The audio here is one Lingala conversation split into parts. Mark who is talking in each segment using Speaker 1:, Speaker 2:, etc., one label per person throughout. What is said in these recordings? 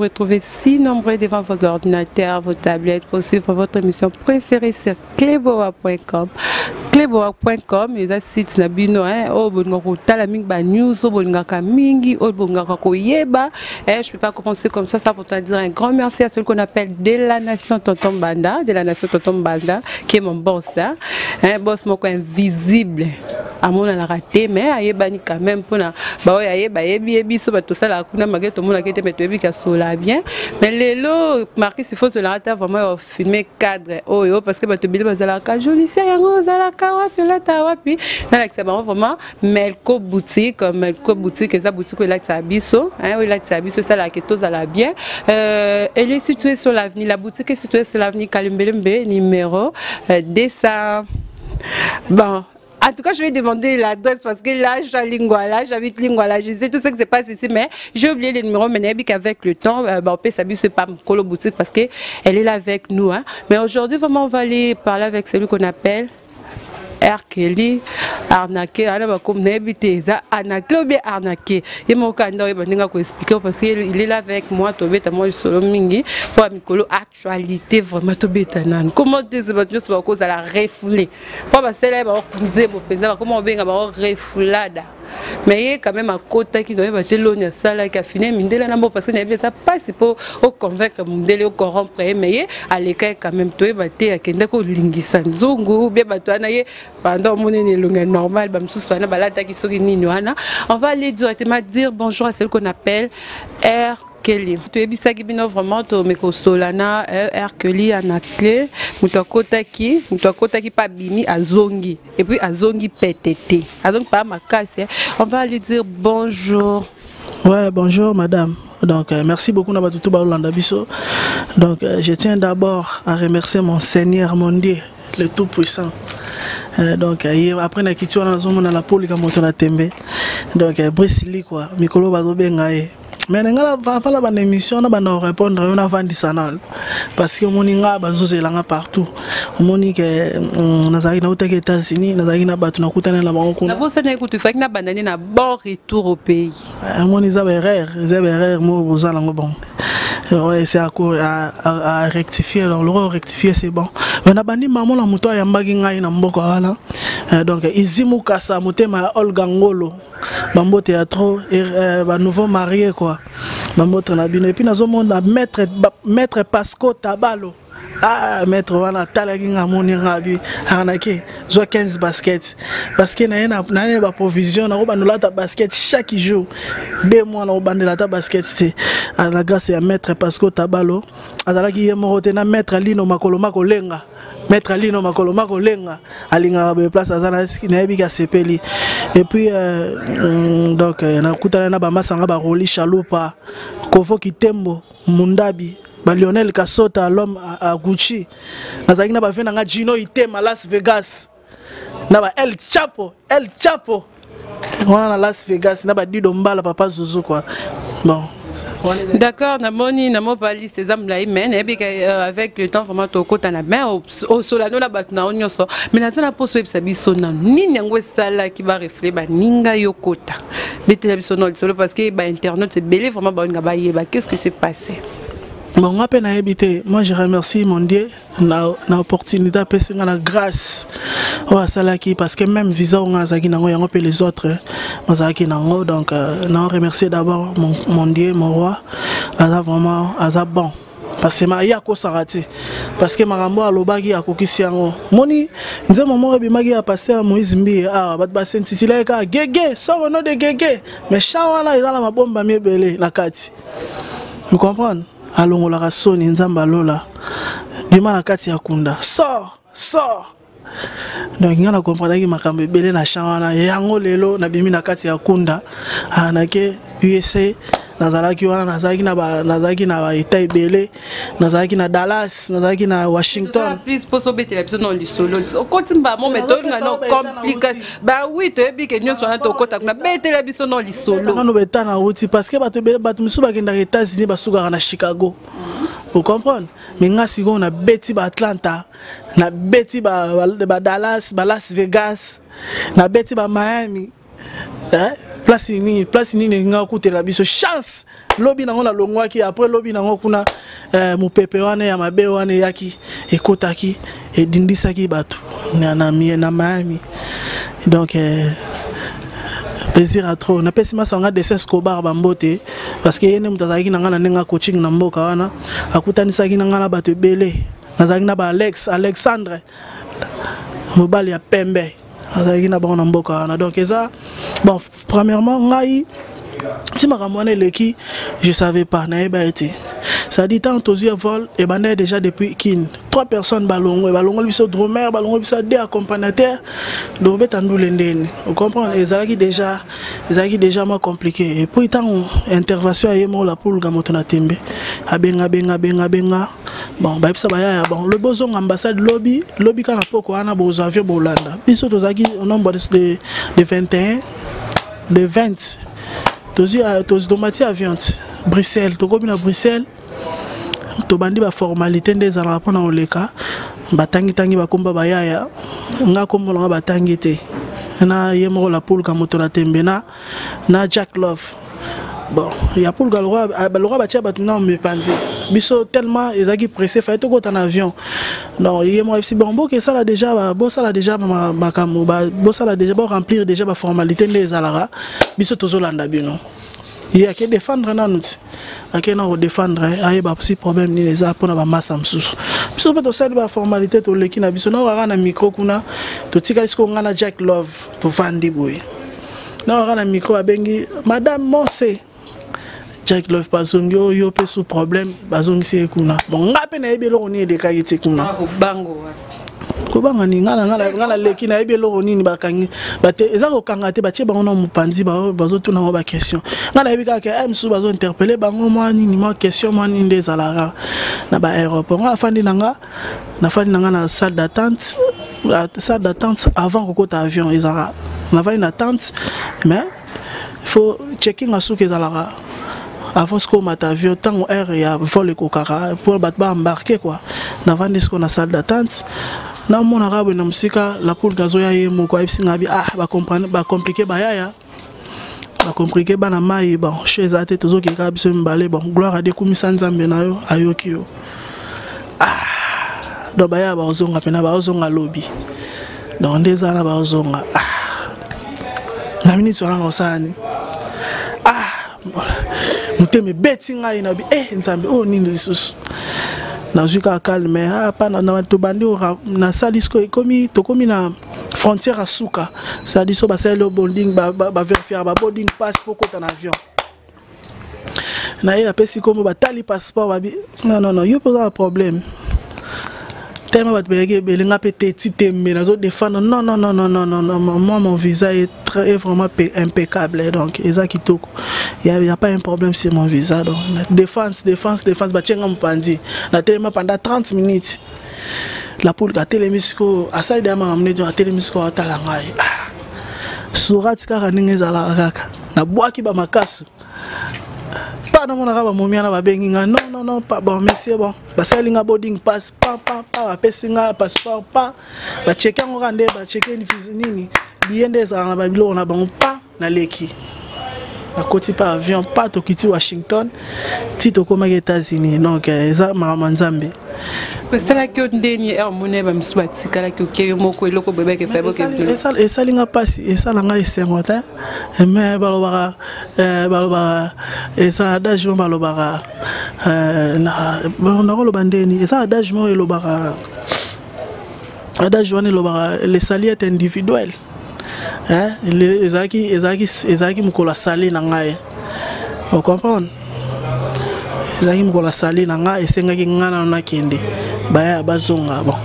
Speaker 1: retrouver si nombreux devant vos ordinateurs, vos tablettes pour suivre votre émission préférée sur cleboa.com. Cleboa.com eza site na bino hein, oyo bolingaka kotala mingi ba news, oyo bolingaka mingi, oyo bolingaka koyeba. Eh, je peux pas commencer comme ça, ça pour te dire un grand merci à celui qu'on appelle de la nation Tonton Banda, de la nation Tonton Banda, qui est mon boss, hein, hein boss moko invisible. Amonanaka te, mais ayebani quand même mpona baoyo ayeba ayebi ye. Biso bato tosalaka kuna, malgré tomonaka te, mais toyebi kasola bien. Mais lelo Marquis, il faut solaka ta vraiment filmer cadre oyo, parce que bato ebele bazalaka jolisia yango, ozalaka wapi, olata wapi? Nalakisa bango vraiment Melco Boutique. Melco Boutique eza boutique oyo elatisaka biso, oyo elatisaka biso, esalaka tozala bien. Elle est située sur l'avenue, la boutique est située sur l'avenue Kalembelembe numéro 200. Bon, en tout cas, je vais demander l'adresse parce que là, je suis à Lingwala, j'habite Lingwala, je sais tout ce qui se passe ici, mais j'ai oublié le numéro, mais qu'avec le temps, bah, on peut s'abuser pas Colo Boutique parce qu'elle est là avec nous. Hein. Mais aujourd'hui, vraiment, on va aller parler avec celui qu'on appelle R. Kelly, arnaqué, ala bakomi nayebi te eza arnaqué ou bien arnaqué. Ye moko kanda oyeba ndenge akoexpliquer parce qu'il est là avec moi. Tobeta mwa lisolo mingi mpo ya mikolo, actualité vraiment. Tobeta nanu comment te bato nyonso bakozala refoulé mpo basala ye bango nzembo mpenza, bakoma kobenga bango refoulada. Mais ye quand même akotaki, noyeba te loni asalaki afine mindele na mbo, parce que nayebi eza mpasi mpo oconvaincre mondele, ocorrompre ye, mais ye alekaki quand même. Toyeba te akendaki kolingisa nzungu bien bato wana. Ye pendant omoneni elongi normal, bamosusu wana balataki soki nini wana. On va aller directement dire bonjour à celui qu'on appelle R. Kelly. Toyebisaki bino vraiment tomeka kosola na R. Kelly Anaclé, moto akotaki, moto akotaki mpe abimi, azongi, et puis azongi pete te, azongi pa makasi. On va lui dire bonjour.
Speaker 2: Ouais, bonjour madame. Donc merci beaucoup na batutu baolanda biso. Donc je tiens d'abord à remercier mon Seigneur, mon Dieu, le Tout-Puissant. Donc après nakiti wana, nazomona la polika moto na tembe. Donc Brice Lee quoi, mikolo bazobenga ye. Mais na ngai afala bana émission na bana répondre yo, navandisa nano parce que omoni nga bazozelanga partout. Omoni ke nazalaki, nautaki États-Unis, nazalaki na bato, nakutani na bango kuna.
Speaker 1: Nabosani kutu, ifaki nabanda nde na bon retour au pays.
Speaker 2: Omoni, eza baerreur, eza baerreur mo boza nango. Bon, ouais, c'est à rectifier. Alors le rectifier, c'est bon. Mais nabandi mamo na moto ayambaki ngai na mboka wana. Donc Izimu Kasa, motema ya Olga Ngolo, bambote ya trop, banouveau marié quoi, bambote na bino. Et puis nazomona maître Pasco Tabalo. Ah, maître wana atalaki nga, amoni nga, abi arnaqué, zwa 15 basket, parce que naye naye baprovision, nakobanda olata basket chaque jour, 2 mois nakobandela ata basket te. Na grâce ya maître Pasco Tabalo, azalaki ye moko te, na maître Lino Makolo Makolenga, maître Lino Makolo Makolenga alingaka boye place aza, nayebi asepeli. Et puis donc nakutana na bamasanga, baroli Chalupa, Kovo Kitembo, Mundabi, balionel Kasota, l'homme à Gucci. Nazalaki na bave nanga Gino Itema, Las Vegas, na ba El Chapo, El Chapo wana na Las Vegas, na badido Mbala, papa Zuzu quoi. Bon.
Speaker 1: D'accord, namoni namo pa liste eza molai, mais nayebi ke avec le temps vraiment tokota na bain, osola no na bato na yo nyonso. Mais naza na mposo oyebisa biso nanu nini yango esalaki barefle baninga yo kota. Betela biso no lisolo parce que bainternet ebele vraiment baolinga bayeba qu'est ce qui s'est passé.
Speaker 2: Bon, nga mpe nayebi te. Moi, je remercie mon Dieu na opportunité apesi nga, na grâce oyo asalaki, parce que même visa oyo nga azalaki nango, yango mpe les autres bazalaki nango. Donc na remercier d'abord mon Dieu, mon roi. Aza vraiment, aza bon, parce que ye akosaka te, parce que makambo alobaki akokisi yango. Moni nzembo moko ebimaki ya pasteur Moïse Mbiye awa, bato bas'intitulaki kaka Gege soko no de Gege, mais champ wana eza na mabombami ebele na kati. Vous comprendre? Alongolaka soni, Nzambe alola, bima na kati ya kunda, sort, sort. Donc nga na comprendaki makambo ebele na champ wana. Yango lelo nabimi na kati ya kunda, nake USA. Nazalaki wana, nazalaki na baétat ebele, nazalaki na Dallas, nazalaki na Washington.
Speaker 1: Plus mposo obetela biso na lisolo, okoti mbamo me tolinga no compliqué. Ba oui, toyebi ke nyonso wana tokota kuna, betela biso no lisolo.
Speaker 2: Nano baétat nauti, parce que bato ebele, bato mosusu bakendaka États-Unis, basukaka na Chicago, ocomprendre? Mais nga sikoyo nabeti ba Atlanta, nabeti ba Dallas, ba Las Vegas, nabeti ba Miami, eh? Place nini, place nini elinga kokutela biso chance. Lobi nango nalongwaki, après lobi nango kuna mopepe wana ya mabe wana eyaki, ekotaki, edindisaki bato na Miami. Donc plaisir à trop. Napesi masanga Dessin Scobar bambote, parce que ye nde moto azalaki na ngai na ndenge ya coaching na mboka wana, akutanisaki na ngai na bato ebele. Nazalaki na ba Alex, Alexandre, mobali ya pembe, azalaki na bango na mboka wana. Donc eza bon. Premièrement, ngai ti makambo wana eleki, je savais pas, nayeba ete c'est-à-dire ntango tozwi vol, ebandaki déjà depuis Kine, trois personnes balongwe, balongoli biso drummer, balongoli biso deux accompagnateur, tobeta ndule ndeni, ocomprendre? Ezalaki déjà mwa compliqué. Et puis ntango intervention ya ye moko La Pulga, moto na tembe, abenga, benga, benga, benga, bon, bayebisa bayaya, bon, lobi ozonga ambassade, lobi, lobi kaka na poko wana bozwa avion, bolanda biso. Tozalaki au nombre de 21, de 20. Tozwi, tomati avion ti Bruxelles. Tokomi na Bruxelles, tobandi baformalité nde ezalaka mpona koleka. Batangitangi bakomba bayaya, nga kombo nanga batangi te, na ye moko La Pulga, moto na tembe, na Jack Love. Bon, ya Pulga lokwa batia bato na mipanzi biso, tellement ezalaki pressé, fallait tokota na avion. Donc ye moko ayebisi, bon, boke esala déjà, bosala déjà makambo, bosala déjà, boremplir déjà baformalité nde ezalaka, biso tozolanda bino. Ye ake défendre nanu, ti ake na kodéfendre, ayeba si problème nini eza mpona bamasa mosusu. Biso mpe tosali baformalité, toleki na biso nakaka na micro kuna. Totikali sikoyo nga na Jack Love, tovandi boye, nakaka na micro, babengi Madame Monse. Jack Love bazongi oyo mpe sous problème, bazongisi ye kuna. Bon, nga mpe nayebi eloko nini elekaki te kuna. Kobanga nini? Nga naleki, nayebi eloko nini bakangi bate, eza kokanga te, batie bango na mopanzi, bazotuna bango baquestion. Nga nayebi kaka ke mosusu bazointerpeller bango mwa nini, mwa question mwa nini nde ezalaka na baaéroport. Nga nafandi na nga, nafandi na nga na salle d'attente. Salle d'attente avant kokota avion ezalaka, nafandi na attente, mais faut checking asuki ezalaka avant sikoyo omata avion, ntango heure ya vol ekokaka mpo bato baembarquer quoi. Navandi sikoyo na salle d'attente, namonaka boye na mosika La Pulga azoya ye moko. Ayebisi nga bi: "Ah, bacompliquer bayaya, bacompliquer bana mai. Bon, che eza te, tozokeka kaka biso mibale. Bon, gloire ade, kumisa Nzambe na yo, ayoki yo." Ah, donc bayaya baozonga mpena, baozonga lobi. Donc nde eza wana, baozonga. Ah, na miniti wana naosala nini? Ah, motema ebeti ngai na bi eh, Nzambe, oyo nini lisusu? Nazwi kaka calme. Ah, pa tobandi, nasali sikoyo, ekomi, tokomi na frontière ya suka, c'est-à-dire so basaleli yo boarding, bavérifiaka baboarding pass mpo kota na avion. Na ye apesi kombo, batali passeport, babi: "Non, non, non, yo mpe oza na problème." Tellement bato bayaki ebele, nga mpe teti tembe, nazodéfendre: "Non, non, non, non, non, non, non, moi, mon visa est vraiment impeccable, donc eza kitoko, y a pas un problème sur mon visa." Donc défense, défense, défense, batie nga mopanzi, natelema pendant 30 minutes. La Pulga atelemi sikoyo, asali deya makambo neti atelemi sikoyo, atala ngai. Ah, surati kaka ndenge ezalaka kaka, nabwaki bamakasu pa, namonaka bamomi wana, babengi nga: "Non, non, non, pas bon, monsieur." Bon, basali nga boarding pass, pa pa pa, bapesi nga passeport, pa bacheke yango kaka nde bacheke nini, billet nde ezalaka na babiloko na bango, pa naleki, nakoti pa avion, pa tokiti Washington ti tokomaki États-Unis. Donc eza makambo ya Nzambe.
Speaker 1: Esalaki yo ndeni ere omoni bamisusu batikalaki, oke yo moko, eloko boyebaki
Speaker 2: Esali nga mpasi, esala ngai esengo te, mais balobaka eza adage mo balobaka, nakoloba ndeni, eza adage mo elobaka, adage wana elobaka: "Le salut est individuel." Ezalaki mokolo asali na ngai, ocomprendre? Ezalaki mokolo asali na ngai, esengaki ngai nano nakende, baya bazonga. Bon,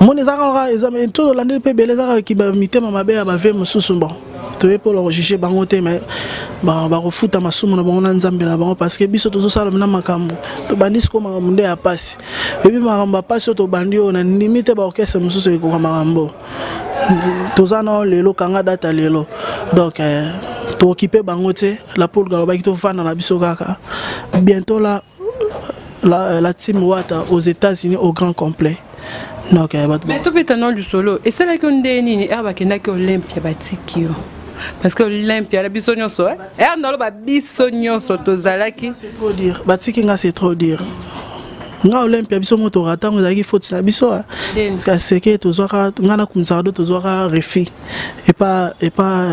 Speaker 2: moni eza kaka, eza tozolandeli mpe ebele, eza kaka mitema mabe ya bave mosusu. Bon, toye mpo kojuger bango te, mais bakofuta masumu na bango na Nzambe na bango, parce que biso tozosala na makambo, tobandi sikoyo makambo nde ya pasi. Ebi makambo ya pasi oyo tobandi oyo, na ndimi te baorchestre mosusu ekoka makambo toza nao lelo. Kanga data lelo. Donc tookipe bango te. La Pulga alobaki tovanda na biso kaka. Bientôt la team Wata aux États-Unis au grand complet. Donc
Speaker 1: bato, mais tobeta no lisolo, esalaki yo nde nini ere bakendaki Olympia, batiki yo? Parce que Olympia na biso nyonso, eh? Eh, naloba biso nyonso tozalaki.
Speaker 2: C'est trop dire. Batiki nga, c'est trop dire. Nga Olympia, biso moto torata ngo, ezalaki faute na biso. Parce que tozwaka, nga na kumisaka do, tozwaka refus epa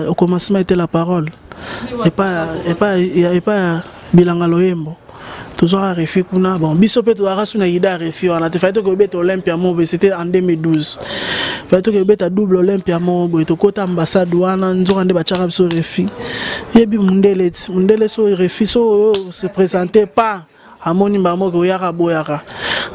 Speaker 2: au commencement était la parole, epa bilanga loyembo, tozwaka refus kuna. Bon, biso mpe tozalaka su na ida ya refus wana te. Fallait tokobeta Olympia moko boye, c'était en 2012, fallait tokobeta double Olympia moko boye. Tokota ambassade wana, nzoka nde batiaka biso refus. Yebi mundele ti mundele, so refus, so oyo se présente pas, amoni mbala moko oyaka boyaka.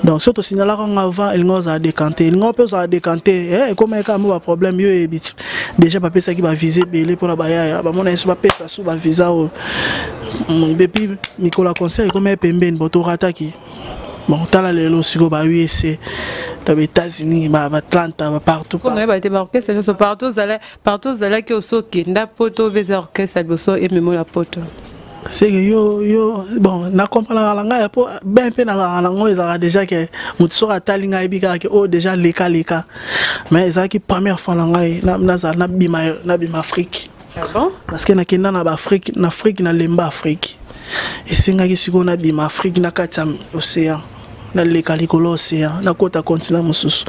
Speaker 2: Donc so tosignalaka ngo avant, elingi ozala décanté, elingi mpe ozala décanté. Ekoma eka mo baproblème. Yo oyebi ti déjà bapesaki bavisa ebele mpona bayaya, bamona ye so bapesa so bavisa oyo. Depuis mikolo ya concert ekoma ye pembeni. Bon, torataki. Bon, tala lelo sikoyo ba USA to ba États-Unis, ba Atlanta, ba partout.
Speaker 1: Oyeba te baorchestre nyonso partout ozala, partout ozalaki, oso okenda poto, obeza orchestre ya liboso ememo na poto.
Speaker 2: C'est que yo bon, na comprendre na ngai po ben mpe nazalaka nango, ezalaka déjà ke moto soki atali ngai, ayebi kaka ke oyo déjà leka leka. Mais ezalaki première fois na ngai nazala nabima Afrique.
Speaker 1: Ah bon?
Speaker 2: Parce que nakenda na baafrike, na Afrique, nalemba Afrique. Esengaki sikoyo nabima Afrique, na kati ya océan, naleka likolo océan, nakota continent mosusu.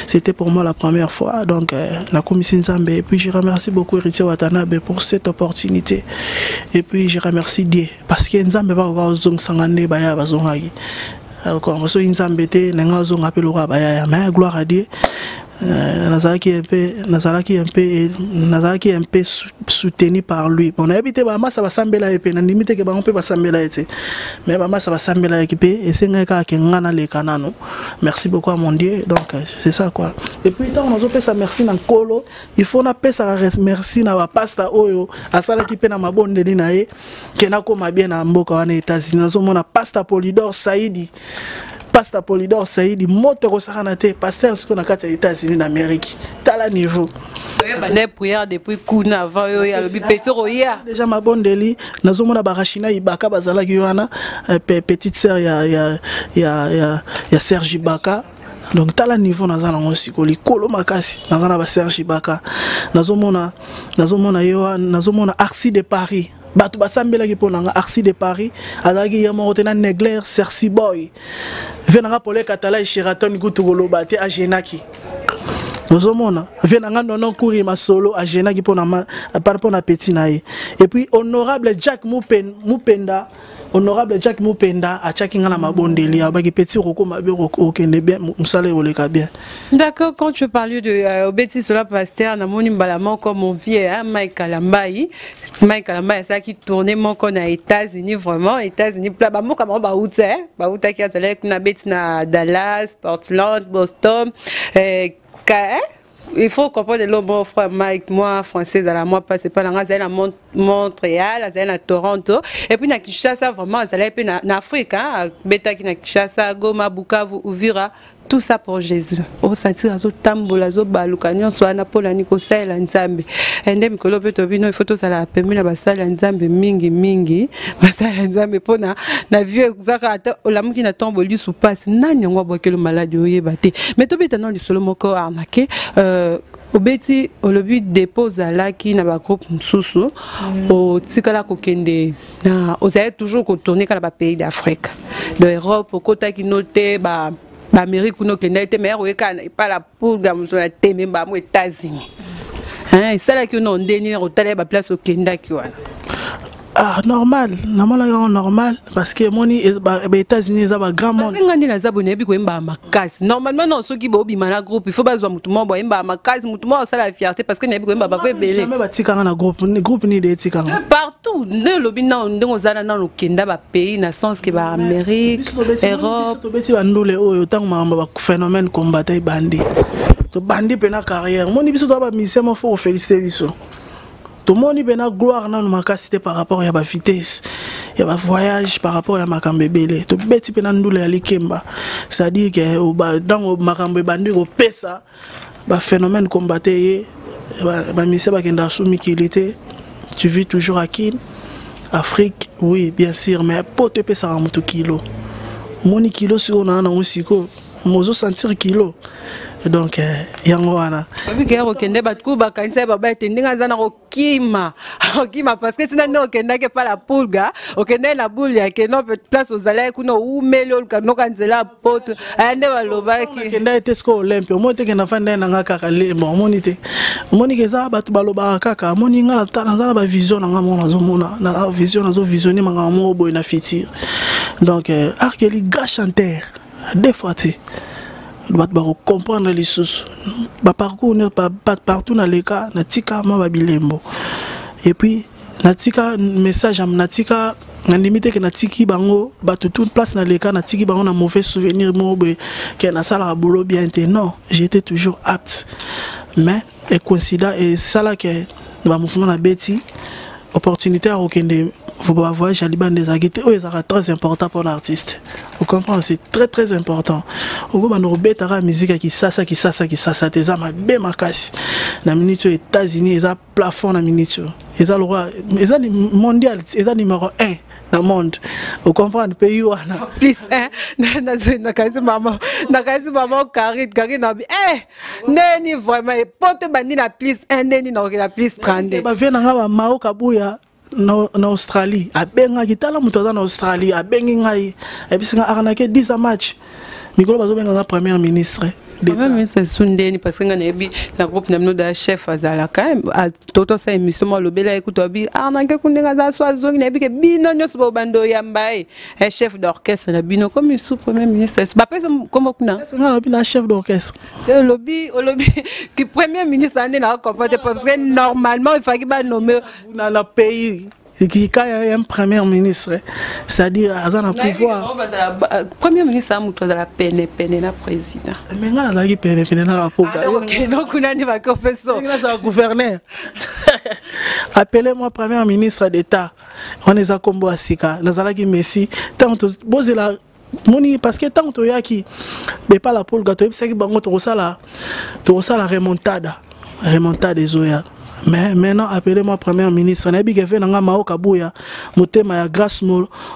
Speaker 2: C'était pour moi la première fois. Donc nakomisi Nzambe, et puis je remercie beaucoup Héritier Watanabe pour cette opportunité, et puis je remercie Dieu, parce que Nzambe bakoka kozongisanga nde baya bazongaki. Soki Nzambe te, ndenge azonga mpe lokola bayaya. Mais gloire à Dieu, nazalaki un peu soutenu par lui. Bon, nayebi te bamasa basambela ye mpe, nandimi te ke bango mpe basambela ye te, mais bamasa basambela yeki mpe, esengaki kaka ke nga naleka nano. Merci beaucoup à mon Dieu. Donc c'est ça quoi. Et puis ntango nazopesa merci na Nkolo, il faut napesaka merci na bapasta oyo asalaki mpe na mabondeli na ye ke nakóma bien na mboka wana États-Unis. Nazomona Pasteur Polidor Saidi, Pasteur Polidor Saidi, moto ekosakana te, pasteur sikoyo na kati ya États-Unis d'Amérique. Tala niveau.
Speaker 1: Oyeba nde prière depuis kuna avant oyo alobi petit oya.
Speaker 2: Déjà mabondeli. Nazomona barachina Ibaka bazalaki wana, petite sœur ya Serge Ibaka. Donc tala niveau naza nango sikoyo, likolo makasi. Naza na baserge Ibaka, nazomona ye wana, nazomona Arsi de Paris. Bato basambelaki mpo na nga. Arsi de Paris azalaki ye moko te na Negler Cerci Boy ve na nga Pole Katala Sheraton kutu koloba te, agenaki. Ozomona ve na nga Nono Nkuri Masolo agenaki mpo na petit na ye. Et puis honorable Jack Mupenda, honorable Jack Mupenda atiaki nga na mabondeli, abaki petit okokoma bien, okende bien, mosala ekoleka bien.
Speaker 1: D'accord, quand tu parlais de Obeti Sola Pasteur, namoni mbala moko mon vieux, hein, Mike Kalambayi. Mike Kalambayi asalaki tournée moko na États-Unis, vraiment, États-Unis, pla bamboka bango bauta, hein, bautaki, azalaki kuna, beti na Dallas, Portland, Boston, hein? Il faut comprendre le mon frère Mike, moi français à la moi pas, c'est pas la azali na Montréal, azali na Toronto et puis na Kinshasa. Vraiment azali pe na Afrique, hein, betaki na Kinshasa, Goma, Bukavu, Uvira, tout ça pour Jésus. Osentir azotambola, azobaluka nyonso wana mpona nini? Kosalela Nzambe. Nde mikolo mpe tobino, il faut tozala pembeni na basali ya Nzambe, mingi mingi basali ya Nzambe, mpona na vie ezaka ata olamuki na ntongo, bolisu mpasi, nani yango abwakeli maladi, oyeba te. Mais tobeta nano lisolo moko arnaque. Obeti, olobi depo ozalaki na bagroupe mosusu, otikala kokende na, ozali toujours kotourne kaka na bapays d'Afrique, de Europe okotaki no te, ba baamérique kuna okendaki te. Mais oyeka epa la pulga moto na teme mbamo États-Unis, esalaki yo na ndeni nini kotala ye baplace okendaki wana?
Speaker 2: Ah, normal, namonaki yango normal, parce que emoni baÉtats-Unis eza bagrand monde.
Speaker 1: Parce nga nde naza boye, nayebi koyembaka makasi. Normalement non, soki boobima na groupe, il faut bazwa motu moko boyembaka makasi, motu moko asala fierté, parce que nayebi koyemba bavo ebele.
Speaker 2: Jamais batikanga na groupe. Groupe nini etikanga?
Speaker 1: Partout nde olobi nano, ndenge ozala nano okenda bapays, na sens ke baamérique, Europe.
Speaker 2: Tobeti bandule oyo ntango makambo baphénomène combattant ebandi, tobandi mpena carrière. Moni biso toa bamusicien mo, faut kofélicité biso. Tomoni mpena gloire nanu makasi te par rapport ya bavitesse ya bavoyage, par rapport ya makambo ebele. Tobeti mpena ndula ya likemba, c'est-à-dire ke ntango makambo ebandi kopesa baphénomène combattant ye, bamusicien bakendaka su mikili te. Tu vis toujours à Kin, Afrique, oui bien sûr, mais po to epesaka moto kilo. Omoni kilo sikoyo na nango, sikoyo mozosentir kilo. Donc yango wana.
Speaker 1: Oyebi ke okende bato kuyu bakanisa ye baba ete ndenge aza na kokima okima, parce que tina nde okendaki epa la pulga, okendaki na boule ya keno place ozalaki kuna, owumeli oluka noka nzela ya poto aya nde balobaki.
Speaker 2: Okendaki te sikoyo Olympe, omoni te kenda fanda ye na nga kaka bon, omoni te, omoni ke eza bato balobaka kaka. Omoni nga naza na bavision na nga moko, nazomona na vision, nazovisionne makambo moko boye na futur. Donc Arkeli grand chanteur deux fois te, bato bakocomprendre lisusu baparcours nyonso partout naleka, natika mwa babilembo et puis natika message, natika, nandimi te ke natiki bango bato toute place naleka, natiki bango na mauvais souvenir moko boye ke nasalaka boulot bien te. Non, j'étais toujours apte, mais ecoïncida esalaka bamouvement nabeti, opportunité ya kokende bavoyage ya libanda ezalaki te. Oyo ezalaka très important mpona artiste, ocomprendre, c'est très très important. Okobanda kobetaka musique ya Kisasa, Kisasa, Kisasa te, eza mabe makasi. Na minute oyo, États-Unis eza plafond. Na minute oyo eza lokwa eza mondial, eza numéro 1 na monde, ocomprendre, pays wana.
Speaker 1: Plus 1, nakanisi mama Karine, Karine abi eh ndeni vraiment poto bandi na plus 1, ndeni nakokela plus 32.
Speaker 2: Bavie na nga bamao Kabuya na Australie abengaki, tala moto aza na Australie abengi ngai, ayebisi nga arnaque 10 a match mikolo bazobenga nga premier ministre.
Speaker 1: Premier ministre esu ndeni? Parce que nga nayebi na groupe na bino da chef azalaka, totosala émission mo alobela ye kutu, abi arnaque ku ndenge aza so azongi, nayebi ke bino nyonso bobanda oyamba ye, chef d'orchestre na bino comme sous premier ministre bapesa kombo kuna.
Speaker 2: Nga nalobi na chef d'orchestre.
Speaker 1: Olobi, olobi ki premier ministre ande na comprendre, parce que normalement il fallait banommer
Speaker 2: na pays kika un premier ministre, c'est-à-dire aza na pouvoir.
Speaker 1: Premier ministre a moto azala pene pene na président.
Speaker 2: Mais nga nazalaki pene pene na bapoka.
Speaker 1: Okende kuna nde bakofeso.
Speaker 2: Nazala gouverneur, appelez-moi premier ministre d'État, wana eza nkombo ya sika. Nazalaki messi ntango bozela moni, parce que ntango toyaki bepa la polga, toyebisaki bango tokosala remontada, remontada ezoya. Mais maintenant appelez-moi premier ministre. Nayebi ke ve na nga Mao Kabuya, motema ya Grâce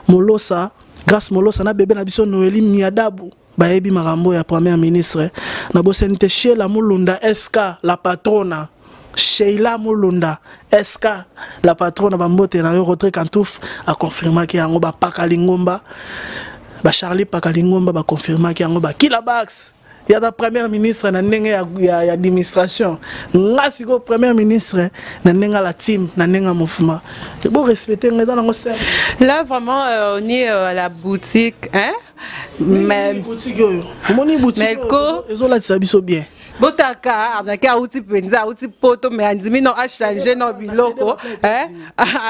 Speaker 2: Molosa, Grâce Molosa na bebe na biso Noeli Miadabu bayebi makambo ya premier ministre. Nabosani te Sheila Mulunda SK la patrona, Sheila Mulunda SK la patrona, bambote na yo. Rodrigue Antouf aconfirmaki yango, bapaka lingomba, bacharlie paka lingomba baconfirmaki yango, bakila bax ya premier ministre na ndenge ya administration. Nga sikoyo premier ministre na ndenge ya la team, na ndenge ya mouvement, bo respecte nga, eza nango simple.
Speaker 1: Là vraiment on est à la boutique, hein.
Speaker 2: Mais boutique oyo, omoni boutique ezolatisa biso bien.
Speaker 1: Botaka arnake auti mpenza, auti poto, mais andimi no achange no biloko,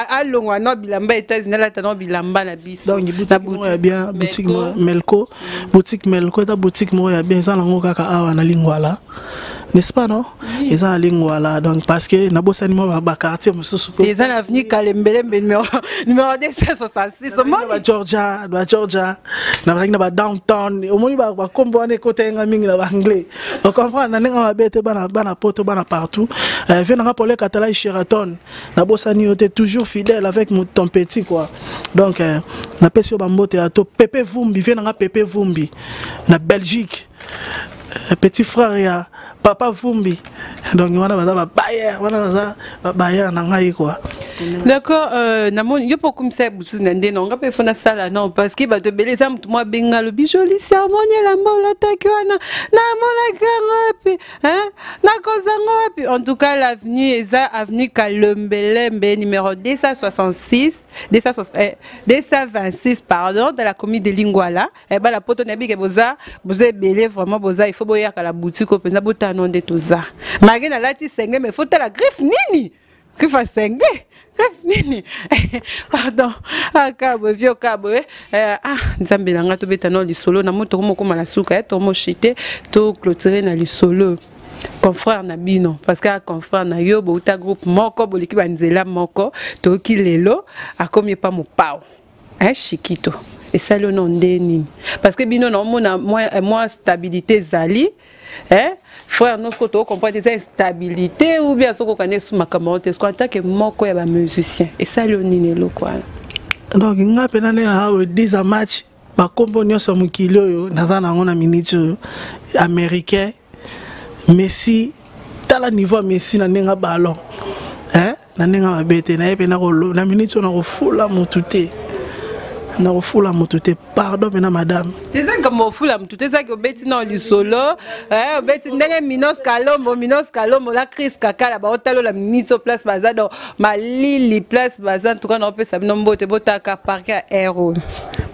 Speaker 1: alongwa no bilamba États-Unis, alata no bilamba na biso.
Speaker 2: Donc boutique moko ya bien, boutique Melco, boutique Melco eza boutique moko ya bien, eza nango kaka awa na Lingwala, n'est-ce pas? Non, eza na Lingwala. Donc parce que nabosani mwa baquartier mosusu.
Speaker 1: Eza na avenue Kalembelembe numéro 266.
Speaker 2: Omoni bageorgia, bageorgia, nazalaki na badowntown, omoni bakombo wana ekota mingi na baanglais, ocomprendre, na ndenge mabe te. Bana, bana poto, bana partout, vie nanga Paul Katalai Sheraton, nabosani yo te, toujours fidèle avec ton petit quoi. Donc napesi yo bambote ya to Pepe Vumbi, vie nanga Pepe Vumbi na Belgique, petit frère ya papa Vumbi. Donc wana baza babayer, wana baza babayer na ngai quoi.
Speaker 1: D'accord, namoni yo mpo okumisa boutique na nde nanga mpe fo nasala non, parce que bato ebele eza motu mwa abenga, alobi jolisi, amoni elamba olataki wana, namonaki yango wapi, nakozango wapi. En tout cas l'avenue eza avenue Kalembelembe numéro 266, 226 pardon, dans la commune de Lingwala. Bala poto, nayebi ke boza, boza ebele vraiment, boza, il faut boyaka la boutique oyo mpenza, botano nde toza. Malgré nalati singlet, mais faut tala griffe nini, griffe ya singlet, griffe nini, pardon, akaboye vie okaboye. Ah, Nzambe na nga, tobeta no lisolo na moto komokóma na suka ya tomoshite, toclôture na lisolo confrère na bino, parce que confrère na yo bouta groupe moko, boliki banzela moko, toyoki lelo akomi epa mopao, hein, Shikito, esali ono nde nini? Parce que bino naomona mwa stabilité ezali, hein? Frère nosiko tocomprendre eza instabilité ou bien soki okandi esu makambo yango te, en tant que moko ya bamusicien, esali yo nini eloko wana?
Speaker 2: Donc nga mpena nde na oyo 10 a match, bakombo nyonso ya mokili oyo naza nango na minute oyo, américain. Messi, tala niveau ya Messi na ndenge ballon, hein, na ndenge mabe te. Naye mpe na minute oyo nakofula motu te, nakofula motu te, pardon mpena madame.
Speaker 1: Eza likambo ofula motu te, ezaki obeti na lisolo, obeti ndenge Minos Kalombo, Minos Kalombo na Chris Kakala baotalola minute oyo place baza, donc malili place baza. Ntuka naopesa bino mbote, botaka parke ya air oyo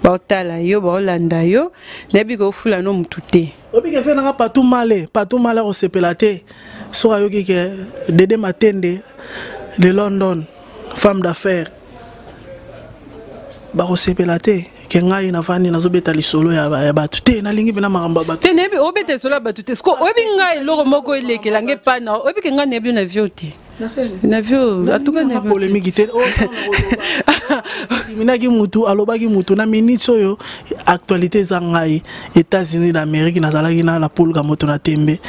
Speaker 1: baotala yo, baolanda yo, nayebi kofula no motu te.
Speaker 2: Obike fe nanga patu male, patu male akosepela te soki ayoki ke Dede Matende de London, femme d'affaires, bakosepela te ke ngai navandi nazobeta lisolo ya bato te. Nalingi mpena makambo ya bato
Speaker 1: te. Nayebi obeta lisolo ya bato te. Siko oyebi ngai eloko moko elekela ngai epai na oyebi ke ngai nayebi yo na vio te, na vio atuka
Speaker 2: na polémique te. Minaki mutu alobaki mutu na minute oyo actualité eza ngai États-Unis d'Amérique, nazalaki na La Pulga, moto na tembe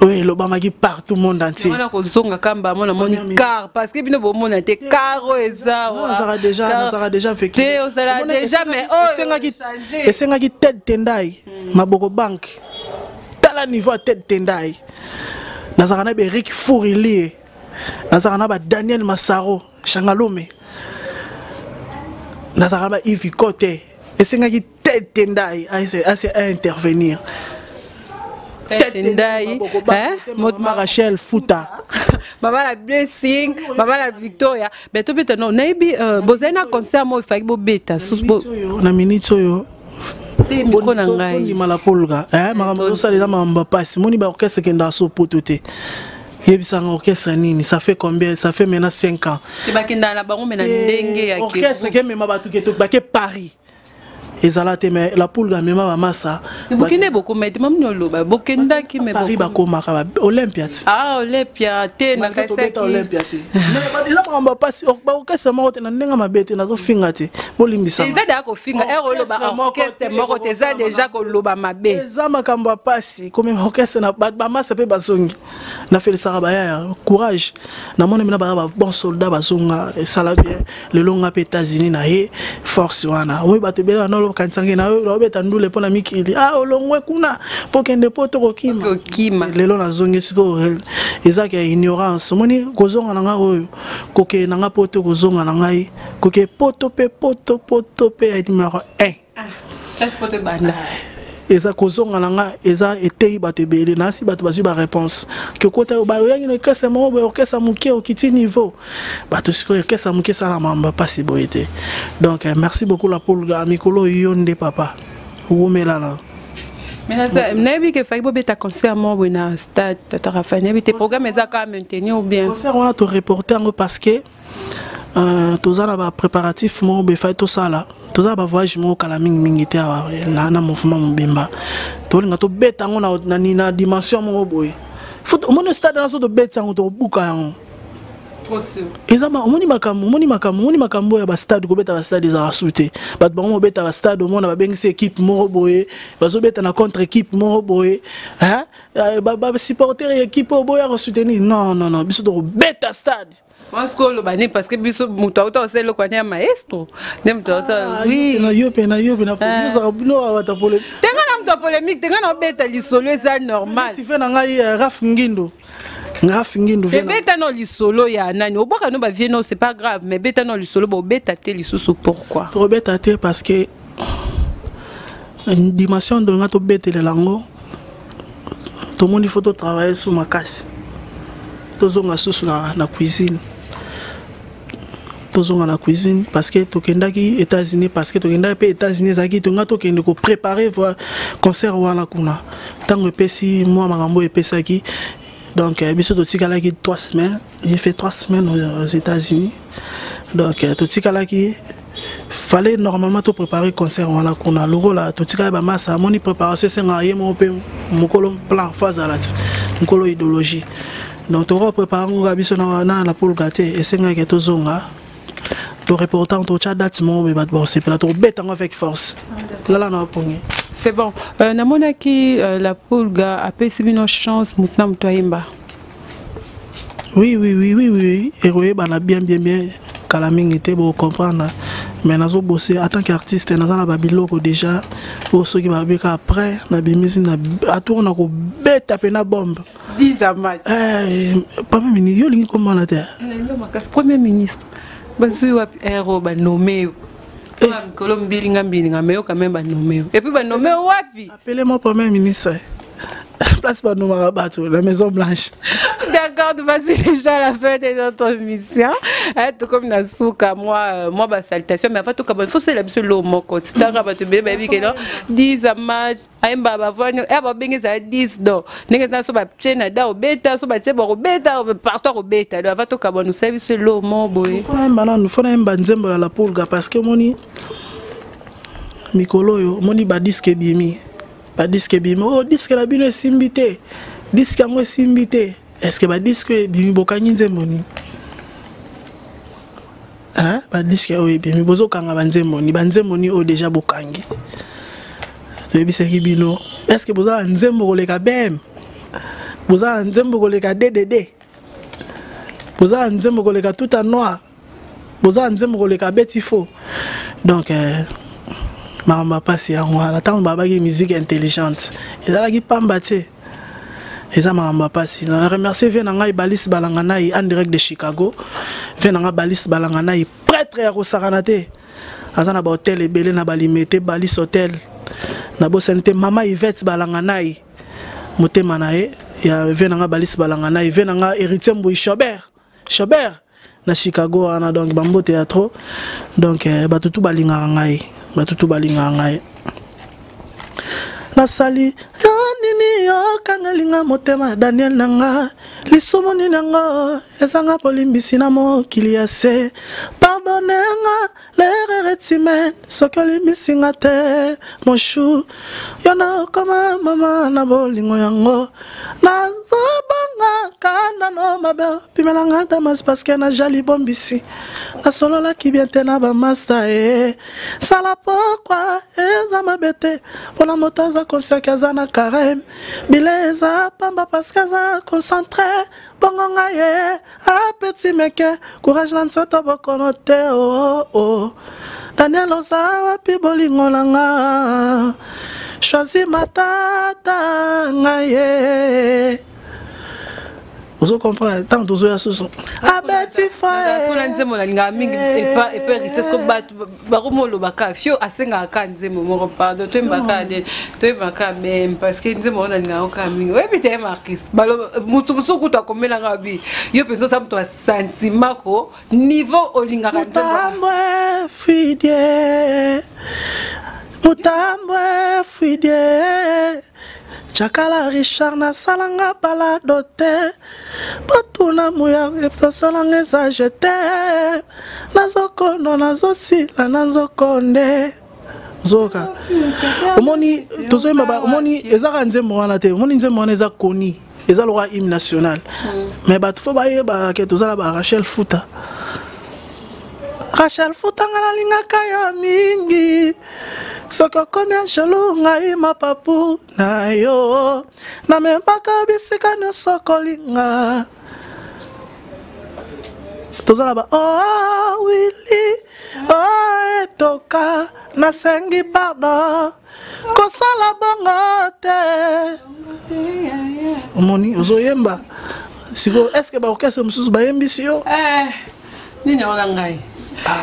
Speaker 2: oyo elobamaki partout monde entier.
Speaker 1: Wana kozonga kamba mona moni car, parce que bino bomona te car oyo eza.
Speaker 2: Nazalaka déjà, nazalaka déjà
Speaker 1: vécu te, ozala déjà, mais
Speaker 2: oyo esengaki Ted Tendai maboko banque. Tala niveau ya Ted Tendai, nazalaka na baErik Fourilie, nazalaka na baDaniel Masaro Changalome, nazalaka na baIvi Kote. Esengaki Ted Tendai ase intervenir.
Speaker 1: Tendai.
Speaker 2: Mama Rachel Futa.
Speaker 1: Mama la Blessing, mama la Victoria. Mais tobeta no, nayebi bozali na concert moko efaki bobeta.
Speaker 2: Na minute oyo
Speaker 1: te, micro na ngai.
Speaker 2: Tondima La Pulga, makambo ozosala eza makambo bapasi. Moni baorchestre ekendaka so poto te. Yebisanga orchestre nini? Ça fait combien? Ça fait maintenant 5 ans.
Speaker 1: Te, bakendaka na bango me na ndenge ya
Speaker 2: orchestre kemema bato ke bake Paris ezala te. Mais La Pulga amema bamasa.
Speaker 1: Bokende, bokoma ete mamini oloba bokendaki
Speaker 2: me Paris bakomaka Olympia te.
Speaker 1: Ah, Olympia te.
Speaker 2: Nakobeta Olympia te, eza makambo ya pasi. Baorchestre moko te, na ndenge mabe te, nazofinga te, bolimbisa.
Speaker 1: Eza deya kofinga ere oloba orchestre moko te, eza deja koloba mabe.
Speaker 2: Eza makambo ya pasi komema orchestre na bamasa mpe bazongi. Nafelisaka bayaya courage, namoni mina baya babon soldat, bazonga, esala bien. Lelo nga mpe États-Unis na ye force wana. Oyo bato ebele wana okanisaki na yo naobeta ndule mpo na mikili, ah, olongwe kuna mpo kende mpo tokokima. Lelo nazongi sikoyo, ezaka ya ignorance. Omoni kozonga na ngai oyo, kokende na ngai mpo te kozonga na ngai koke poto mpe poto poto mpe ya numero 1 eza kozonga na nga. Eza eteyi bato ebele nasi, bato bazwi baréponse ke okota oyangi na orchestre moko boye, orchestre moke, okiti niveau. Bato sikoyo orchestre moke esala mamba mpasi boye te. Donc merci beaucoup La Pulga, mikolo yo nde papa, wumelana.
Speaker 1: Nayebi ke faki bobeta concert moko boye na stade Tata Rafael, nayebi te programme eza kaka maintenir ou bien?
Speaker 2: Concert wana toreporte yango parce que toza na bapréparatif moko boye fai tosala, toza na bavoyage moko kala mingimingi te awa na mouvement mobimba. Tolinga tobeta yango na dimension moko boye. Omoni stade wana, so tobeti yango, tokobuka yango. Eza omoni makambo, omoni makambo, omoni makambo ya bastade. Kobeta bastade ezalaka su te. Bato bango mobeta bastade, omona babengisi équipe moko boye, bazobeta na contre équipe moko boye, basupporter ya équipe oyo boya kosoutenir. Non, non, non, biso tokobeta stade.
Speaker 1: Parce que oloba nini? Parce que biso moto auta kosala eloko wana ya maestro nde moto auta.
Speaker 2: Oui, yo mpe na yo mpe na bino bata
Speaker 1: polémique. Te, nga na moto ya polémique te, nga na obeta lisolo, eza normal.
Speaker 2: Fe na ngai Raf Ngindu, Raf Ngindu.
Speaker 1: Ebeta no lisolo ya nani obwaka no bavie. No, c'est pas grave, mais beta no lisolo. Bobeta te lisusu, pourquoi?
Speaker 2: Tobeta te parce que dimension ndonga tobetelela yango, tomoni faut totravaille su makasi, tozonga susu na cuisine, tozonga na cuisine parce que tokendaki États-Unis, parce que tokendaki mpe États-Unis ezalaki tonga tokende kopréparer concert wana kuna. Ntango epesi mwa makambo oyo epesaki, donc biso totikalaki 3 semaines. J'ai fait 3 semaines aux États-Unis, donc totikalaki, fallait normalement topréparer concert wana kuna. Lokola totikali bamasa, amoni préparation esengaka ye moko mpe mokolo plan fo azala ti mokolo idéologie. Donc tokoka prépare yango kaka biso na La Pulga te. Esengaki tozonga, toreportant, totya date moko boye, bato bakosepela, tokobeta yango avec force. Lala na bapongi.
Speaker 1: C'est bon. Namonaki La Pulga apesi bino chance, motu na moto ayemba.
Speaker 2: Oui, ekoyebana bien bien bien kala mingi te, bocomprendre. Mais nazobose en tant qu'artiste, naza na babiloko déjà oyo soki babeka après nabimisi na atour na kobeta mpe na bombe.
Speaker 1: 10 à match.
Speaker 2: Eh, premier ministre, yo olingi komona te.
Speaker 1: Makasi premier ministre bazwi wapi ero banome yo mikolo mbilinga mbilinga, mais yo quand même banome yo, et puis banome yo wapi?
Speaker 2: Appelez-moi premier ministre, place banomaka bato, la Maison Blanche.
Speaker 1: D'accord, voici déjà la fin de notre émission. Tout comme na suka, moi, bah, salutation, mais enfin, tout comme il faut c'est la biso moko. Titara ba tu bébé baby que non, 10 à match, ayemba ba voix, eh ba bengi za 10 do. Ndenge za so ba tche na da obeta, so ba tche ba obeta, partout obeta. Donc avant tout comme nous service lo mo boy.
Speaker 2: Faut na yemba nanu, faut na yemba nzembo la Pulga parce que moni mikolo oyo moni ba disque ebimi. Ba disque ebimi. Oh, disque na bino esimbi te. Disque yango esimbi te. Est-ce que ba disque ebimi bokangi nzembo nini? Hein? Ba disque oyo ebimi bozokanga ba nzembo nini? Ba nzembo nini oyo déjà bokangi? Toyebisaki bino, est-ce que boza na nzembo koleka BM? Boza na nzembo koleka DDD? Boza na nzembo koleka Tout en Noir? Boza na nzembo koleka Beti Faux? Donc makambo ya pasi yango wana. Ntango babaki musique intelligente ezalaki pamba te, eza makambo ya pasi. Na remercier vie na ngai Balis Balanga nai en direct de Chicago, vie na ngai Balis Balanga nai, prêtre ya kosakana te, aza na ba hôtel ebele na balimete, Balis Hotel. Nabosani te mama Yvette Balanga nai, motema na ye ya vie na ngai Balis Balanga nai, vie na ngai Héritier Mbui Chobert, Chobert na Chicago wana. Donc bambote ya trop. Donc bato tu balingaka ngai, bato tu balingaka ngai. Nasali yo nini okangelinga motema Daniel nanga, lisumu nini yango ezanga bolimbisi na mokili ya se? Pardonne nga l'erreur est humaine, soki olimbisi nga te mon chou, yo na okoma mama na bolingo yango nazobanga kanda no mabe opimelanga damas parce que na jali bombisi nasololaki bien te na bamasta e sala pokwa eza mabe te mpona moto aza conscient aza na carême bile eza pamba parce que aza concentré bongo ngai ye apeti meke courage na nzoto bokono te. Oh, oh. Daniel oza wapi bolingo na nga choisi matata ngai ye ozo comprendre ntango tozoya susu abeti.
Speaker 1: Fasola nzembo nalingaka mingi epa epa Héritier ko bato bakomolobaka fio asengaka ka nzembo moko. Pardon, toyembaka nde toyembaka même parce que nzembo wana nalingaka kaka mingi. Oyebi te Marquis, motu mosusu kutu akomelanga bi yo mpenza oza moto ya sentiment ko niveau olingaka.
Speaker 2: Mutambwe fidie, mutambwe fidie Chakala Richard nasalanga balado te batuna muya esasolanga eza jete nazokondo nazosila nazokonde zoka. Omoni tozoyemba, omoni ezaka nzembo wana te, omoni nzembo wana eza koni eza lokola hymne national, mais bato fo bayebaka ke toza na ba Rachel Futa. Rachel Futa, nga nalingaka yo mingi, soki okomi angelu ngai mapapu na yo namemaka bisika nyonso kolinga. Toza na ba oh Willy, oh etoka nasengi pardon kosala bongo te. Omoni ozoyemba sikoyo, est ce que baorchestre mosusu bayembisi yo?
Speaker 1: Nini wana ngai.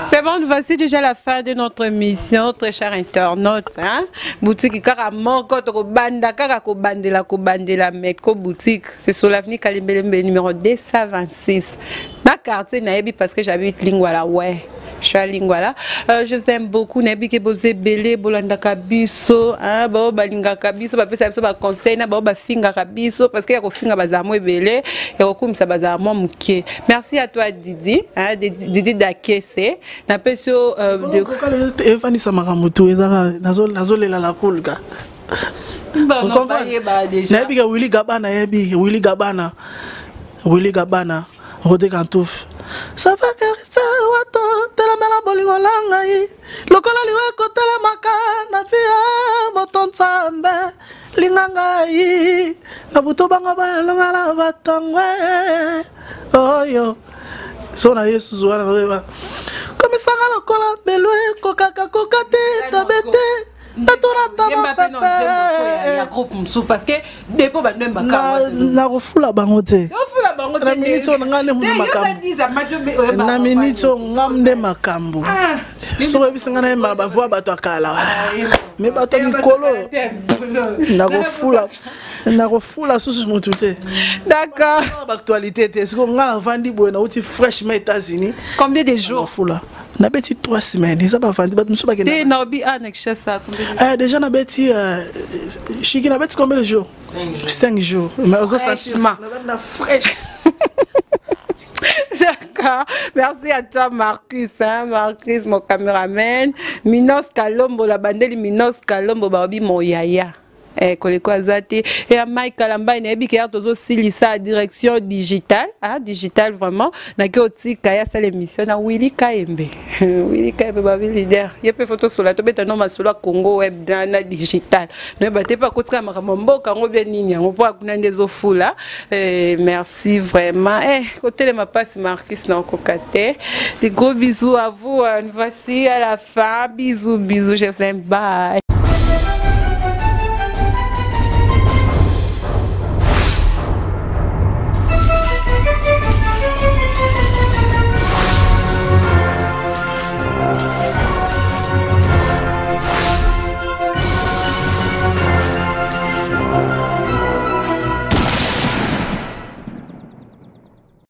Speaker 1: C'est bon, voici déjà la fin de notre émission, très chers internautes. Hein? Boutique kaka moko, toko banda kaka ko bandela ko bandela Metco boutique. C'est sur l'avenue Kalembelembe numéro 226. Na quartier nayebi parce que j'habite Lingwala, ouais. Je suis à Lingwala. Je vous aime beaucoup. Nayebi ke boza ebele bolandaka biso, hein, bao balingaka biso, bapesa biso ba conseil na bao bafingaka biso parce que ya kofinga bazala mo ebele, ya kokumisa bazala mwa moke. Merci à toi Didi, hein, Didi Dakese. Napesi yo
Speaker 2: Evandisa makambo tu ezaka nazolela la pulga. Nayebi ke Willy Gabana, nayebi Willy Gabana, Willy Gabana, Rode Kantouf. Ça va karisa wato telemela bolingo la ngai lokola liwa ekotelemaka na vie ya moto. Nzambe linga ngai na butu bango bayalonga na batongwe oyo so na Yesu wana nazoyeba komisanga. Lokola mbelo ekokaka koka te tabe te nakofula bango te na miniti oyo nga nde mutu makambo na miniti oyo nga nde makambo ah. Soki oyebisi nga nayembaka bavoi bato ya kala ah. Me bato ya mikolo nakofula nakofula susu motu te.
Speaker 1: D'accord.
Speaker 2: Baactualité te sikoyo nga navandi boye nauti fraîchement États-Unis.
Speaker 1: Combien de jours?
Speaker 2: Fula nabeti 3 semaines eza bavandi bato mosusu
Speaker 1: bakende naobi a na Kinshasa.
Speaker 2: Eh, déjà nabeti euh, shiki nabeti combien de jours? 5 jours. Mais ozosentir na fraîche.
Speaker 1: D'accord. Merci à toi, Marcus. Hein? Marcus, mon caméraman. Minos Kalombo, la bandeli Minos Kalombo, Babi, mon yaya. Eh, koleko aza te ya Mike Kalambai nayebi ke ya tozosilisa direction digital, ah, digital vraiment nake otika ye asala émission na Willy Kayembe. Willy Kayembe babi leader ye mpe fo tosola tobeta no masolo ya Congo web na digital nayeba te mpe akotika makambo ya mboka yango bie nini yango mpo akuna nde ezofula. Eh, merci vraiment. Eh, kotelema mpasi Marcus na okoka te. Des gros bisous à vous. Nous voici à la fin. Bisous, bisous, je vous aime. Bye.